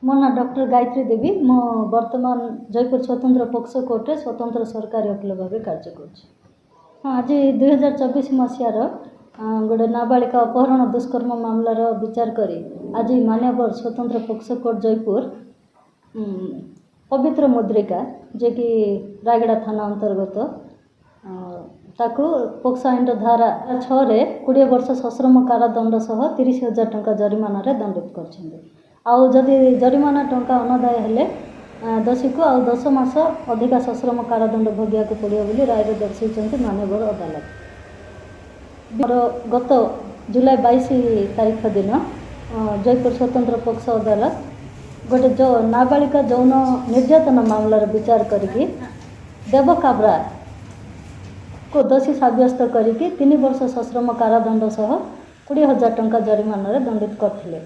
ମୋ ନାଁ ଡକ୍ଟର ଗାୟତ୍ରୀ ଦେବୀ। ମୁଁ ବର୍ତ୍ତମାନ ଜୟପୁର ସ୍ୱତନ୍ତ୍ର ପୋକ୍ସୋ କୋର୍ଟରେ ସ୍ୱତନ୍ତ୍ର ସରକାରୀ ଓକିଲ ଭାବେ କାର୍ଯ୍ୟ କରୁଛି। ହଁ, ଆଜି 2024 ମସିହାର ଗୋଟେ ନାବାଳିକା ଅପହରଣ ଦୁଷ୍କର୍ମ ମାମଲାର ବିଚାର କରି ଆଜି ମାନ୍ୟବର ସ୍ୱତନ୍ତ୍ର ପୋକ୍ସୋ କୋର୍ଟ ଜୟପୁର ପବିତ୍ର ମୁଦ୍ରିକା, ଯିଏକି ରାୟଗଡ଼ା ଥାନା ଅନ୍ତର୍ଗତ, ତାକୁ ପୋକ୍ସୋ ଆଇନର ଧାରା 6ରେ 20 ବର୍ଷ ସଶ୍ରମ କାରାଦଣ୍ଡ ସହ 30,000 ଟଙ୍କା ଜରିମାନାରେ ଦଣ୍ଡିତ କରିଛନ୍ତି। ଆଉ ଯଦି ଜରିମାନା ଟଙ୍କା ଅନାଦାୟ ହେଲେ ଦୋଷୀକୁ ଆଉ 10 ମାସ ଅଧିକା ସଶ୍ରମ କାରାଦଣ୍ଡ ଭୋଗିବାକୁ ପଡ଼ିବ ବୋଲି ରାୟରେ ଦର୍ଶାଇଛନ୍ତି ମାନ୍ୟବର ଅଦାଲତ। ମୋର ଗତ ଜୁଲାଇ 22 ତାରିଖ ଦିନ ଜୟପୁର ସ୍ୱତନ୍ତ୍ର ପୋକ୍ସୋ ଅଦାଲତ ଗୋଟେ ନାବାଳିକା ଯୌନ ନିର୍ଯାତନା ମାମଲାର ବିଚାର କରିକି ଦେବ କାବ୍ରାକୁ ଦୋଷୀ ସାବ୍ୟସ୍ତ କରିକି 3 ବର୍ଷ ସଶ୍ରମ କାରାଦଣ୍ଡ ସହ 20,000 ଟଙ୍କା ଜରିମାନାରେ ଦଣ୍ଡିତ କରିଥିଲେ।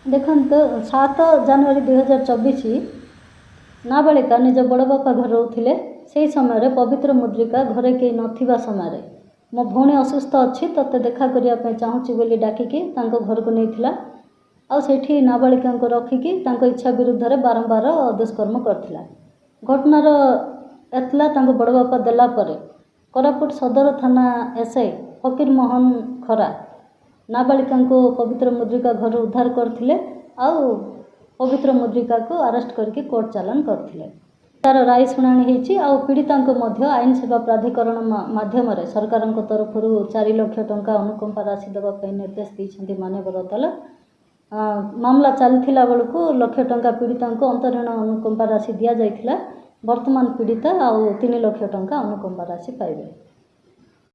ଦେଖନ୍ତୁ, 7 ଜାନୁଆରୀ 2024 ନାବାଳିକା ନିଜ ବଡ଼ ବାପା ଘରେ ରହୁଥିଲେ। ସେହି ସମୟରେ ପବିତ୍ର ମୁଦ୍ରିକା ଘରେ କେହି ନଥିବା ସମୟରେ ମୋ ଭଉଣୀ ଅସୁସ୍ଥ ଅଛି, ତୋତେ ଦେଖା କରିବା ପାଇଁ ଚାହୁଁଛି ବୋଲି ଡାକିକି ତାଙ୍କ ଘରକୁ ନେଇଥିଲା। ଆଉ ସେଇଠି ନାବାଳିକାଙ୍କୁ ରଖିକି ତାଙ୍କ ଇଚ୍ଛା ବିରୁଦ୍ଧରେ ବାରମ୍ବାର ଦୁଷ୍କର୍ମ କରିଥିଲା। ଘଟଣାର ଏତଲା ତାଙ୍କ ବଡ଼ ବାପା ଦେଲା ପରେ କୋରାପୁଟ ସଦର ଥାନା ଏସ୍ I Fakir Mohan ଖରା ନାବାଳିକାଙ୍କୁ ପବିତ୍ର ମୁଦ୍ରିକା ଘରୁ ଉଦ୍ଧାର କରିଥିଲେ ଆଉ ପବିତ୍ର ମୁଦ୍ରିକାକୁ ଆରେଷ୍ଟ କରିକି କୋର୍ଟ ଚାଲାଣ କରିଥିଲେ। ତାର ରାୟ ଶୁଣାଣି ହେଇଛି। ଆଉ ପୀଡ଼ିତାଙ୍କୁ ମଧ୍ୟ ଆଇନ ସେବା ପ୍ରାଧିକରଣ ମାଧ୍ୟମରେ ସରକାରଙ୍କ ତରଫରୁ 4 ଲକ୍ଷ ଟଙ୍କା ଅନୁକମ୍ପା ରାଶି ଦେବା ପାଇଁ ନିର୍ଦ୍ଦେଶ ଦେଇଛନ୍ତି ମାନ୍ୟବର ଅଦାଲତ। ମାମଲା ଚାଲିଥିଲା ବେଳକୁ ଲକ୍ଷ ଟଙ୍କା ପୀଡ଼ିତାଙ୍କୁ ଅନ୍ତରୀଣ ଅନୁକମ୍ପା ରାଶି ଦିଆଯାଇଥିଲା। ବର୍ତ୍ତମାନ ପୀଡ଼ିତା ଆଉ 3 ଲକ୍ଷ ଟଙ୍କା ଅନୁକମ୍ପା ରାଶି ପାଇବେ।